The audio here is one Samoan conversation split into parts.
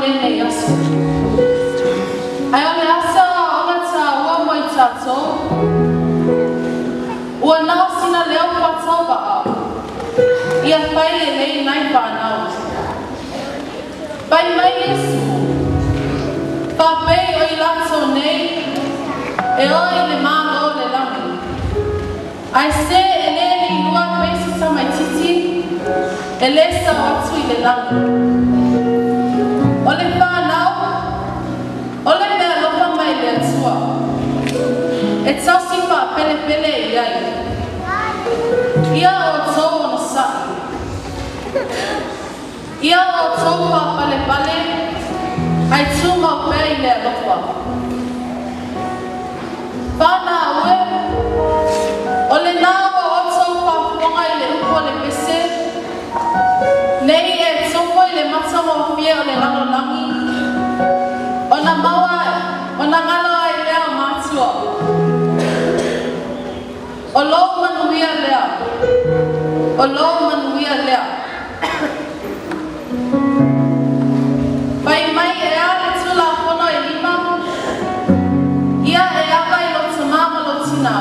Lenei aso. Ae o le asa aoaoga tāua mo i tatou, ua na o sina leo faatauvaa, ia fai lelei nai fanau. Fai mai Iesu, faapei o i latou nei, e o i le Malo o le lagi. Ae se e lē lilua pei se tamaititi, e lē sao atu i le lagi. O le fanau, o le meaalofa mai le Atua. E tausi faapelepele i ai. Ia outou onosa'i. Ia outou faapalepale, ae tumau pea i le alofa. Fanau e, o lenā ua outou faafofoga i le upu o le pese, nei e tofo i le matagofie o le lalolagi, ona maua ona galo ai lea o matua. O lou manuia lea. O lou manuia lea. Fai mai e a le Tulafono e lima, ia e ava i lou tamā ma lou tinā.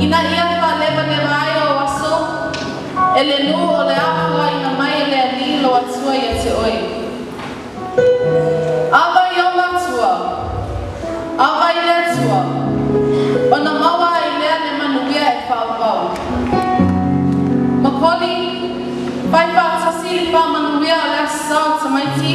Ina ia faalevaleva ai ou aso, e le nuu o le a foaina mai e le Alii lou Atua ia te oe. Ava i ou matua, ava i le Atua, ona maua ai lea le manuia e faaauau. Makoli, fai faatasi le faamanuia o le Aso Sa o tamaiti.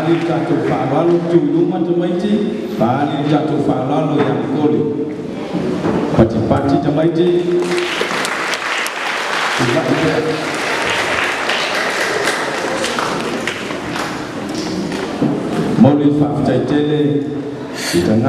Faaali le tatou faaaloalo, tu i luma tamaiti, faaali le tatou faaaloalo ia Koli. Patipati tamaiti, tulai pea. Momoli le faafetai tele i tagata.